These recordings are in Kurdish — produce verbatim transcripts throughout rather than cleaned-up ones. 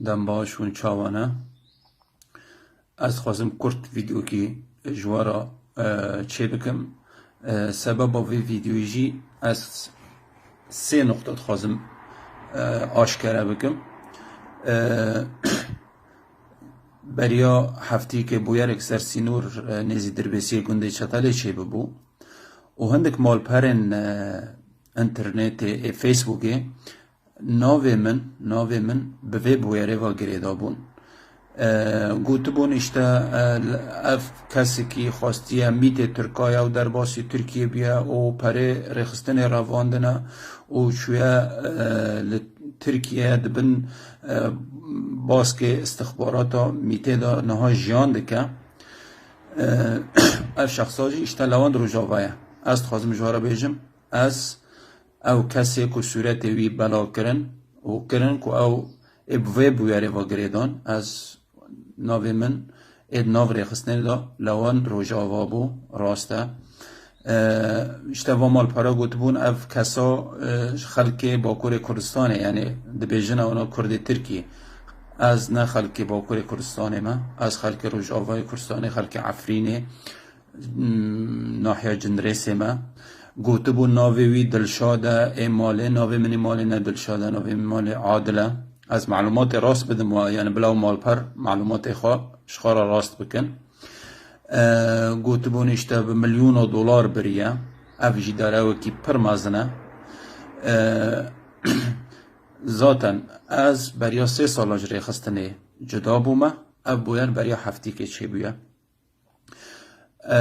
Dem baş hûn çawa ne? Ez dixwazim kurt vîdeokî ji we re, e, çê bikim. E, sebeba vê vîdeoyê jî ez sê nuqte dixwazim, e, aşkere bikim. E, beriya hefteyekê bûyerek ser sînor, e, nêzî Dirbêsiyê gundê Çetelê çêbibû û hindik malperên, e, înternetê, ê Facebookê navê min, navê min bi vê bûyerê ve girêdabûn. E, gotibûn, îşte, e, ev kesekî xwestiye mîtê Tirka ye û derbasî Tirkiyê bûye û perê rêxistinê revandine û çûye, e, li Tirkiye di bin, e, baskê istixbarata mîtê de niha jiyan dike. E, ev şexsa jî, îşte, li Rojava ye. Ez dixwazim ji we re bêjim, ez ew kesê ku sûretê wî belav kirin û kirin ku ew ê bi vê bûyerê ve girêdan, ez navê min ê di nav rêxistinê de li Rojava bû, rast e. E, îşte va malpera gotibûn, ev kesa, e, ji xelkê Bakurê Kurdistanê, yanî dibêjin ewna Kurdê Tirkî. Ez ne xelkê Bakurê Kurdistanê me, ez xelkê Rojavayê Kurdistanê, xelkê Efrînê, m, nahiya Cindirêsê me. Gotibû navê wî Dilşad e, ê malê, navê min ê malê ne Dilşad e, navê min malê Adil e. Ez malumatê rast bidim we, yani bila û malper malumatê xwe ji xwe re rast bikin. E, gotibûn, îşte, bi milyona dolar biriye. Ev jî darewekî pir mezin e. E, zaten ez beriya sê sala ji rêxistinê cuda bûme. Ev bûyer beriya heftîkê çêbûye. E,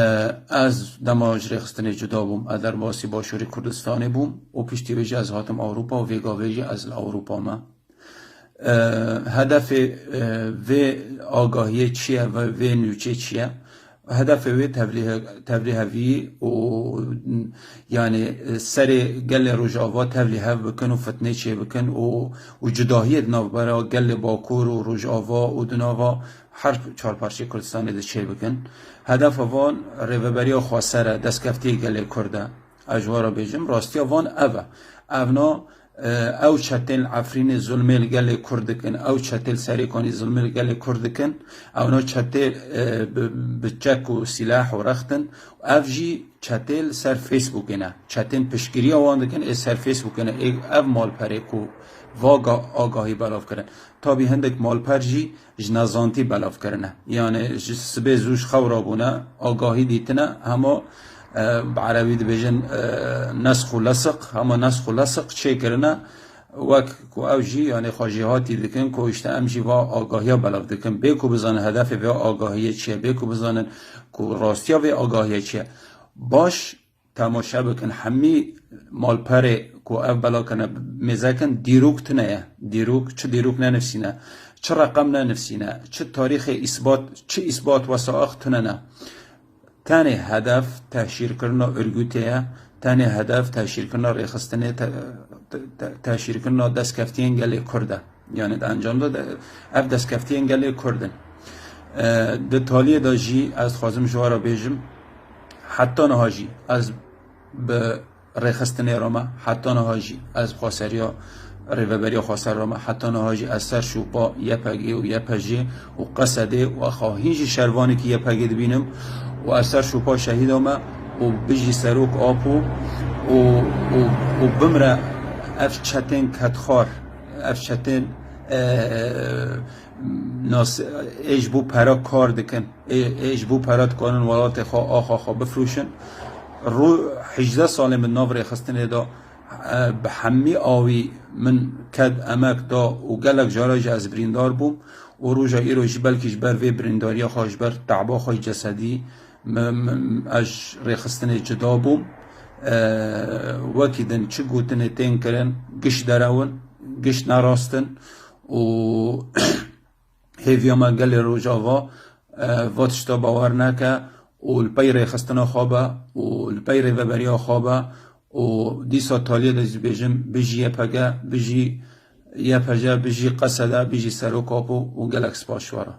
ez dema ji rêxistinê cuda bûm, ez derbasî Başûrê Kurdistanê bûm û piştî wê jî ez hatim Ewropa û vê gavê jî ez li Ewropa me. E, hedefê, e, vê agahiyê çi ye ve vê nûçê çi ye? Hedefê wê tevlîhe-, tevlîhevî û, yani, e, serê gelê Rojava tevlîhev bikin û fitnê çêbikin û, û cudahiyê di navbera gelê Bakur û Rojava û di nava her çar parçeyê Kurdistanê de çêbikin. Hedefa van rêveberiya xweser e, destkeftiyê gelê Kurd e. Ez ji we re bêjim, rastiya van ev e. Evna, e, ew çetên li Efrînê zulmê li gelê Kurd dikin, ew çetê li Serêkanî zulmê li gelê Kurd dikin, ewna çetê, e, bi, bi çek û sîlah û rextin, ev jî çetê li ser Facebookê ne. Çetên piştgiriya wan dikin, ê ser Facebookê ne, ê ev malperê ku va ga-, agahî belav kirin. Tabî hindik malper jî ji nezantî belav kirine. Yani ji sibê zû ji xew rabûne, agahî dîtine, hema, e, bi erebî dibêjin, e, nesx û lesiq, hema nesx û lesiq çêkirine, wek ku ew jî, yani, xwe jêhatî dikin ku îşte em jî va agahiya belav dikin. Bê ku bizanin hedefê vê agahiyê çi ye, bê ku bizanin ku rastiya vê agahiyê çi ye. Baş temaşe bikin, hemî malperê ku ev bela kirine mêze kin, dîrok tune ye. Dîrok, çi dîrok nenivîsîne, çi reqem nenivîsîne, çi tarîxê îsbat, çi îsbat wesaiq tune ne. Tenê hedef tehşîrkirina Urgutê ye, tenê hedef tehşîrkirina rêxistinê, te-, te-, te-, tehşîrkirina destkeftiyên gelê Kurd e. Yani di encamda de ev destkeftiyên gelê Kurd in. E, di taliyê de jî ez dixwazim ji we re bêjim, heta niha jî ez bi rêxistinê re me, heta niha jî ez xweseriya rêveberiya xweser re me, heta niha jî ez ser şopa Y P G û Y P J û Q S D û ez xwe hîn jî şervanekî Y P G dibînim û ez ser şopa şehîda me û bijî serok Apo û, û, û bimre ev çetên kedxwar, ev çetên, e, nas-, ê ji bo pera kar dikin, ê, ê ji bo pera dikarin welatê xwe, axa xwe bifroşin. Ro-, hejdeh salên min nav rêxistinê de, e, bi hemî awî min ked emek da û gelek cara jî ez birîndar bûm û roja îro jî belkî ji ber vê birîndariya xwe, ji ber te'ba xwe yê cesedî, min, min, ez ji rêxistinê cuda bûm. E, wekî din çi gotinê tên kirin, giş derew in, giş ne rast in û hêviya me gelê Rojava, e, va tişta bawer neke û li pey rêxistina xwe be û li pey rêveberiya xwe be û dîsa taliyê de jî dibêjim, bijî Y P G, bijî Y P J, bijî Q S D, bijî Serok Apo û gelek spas ji we re.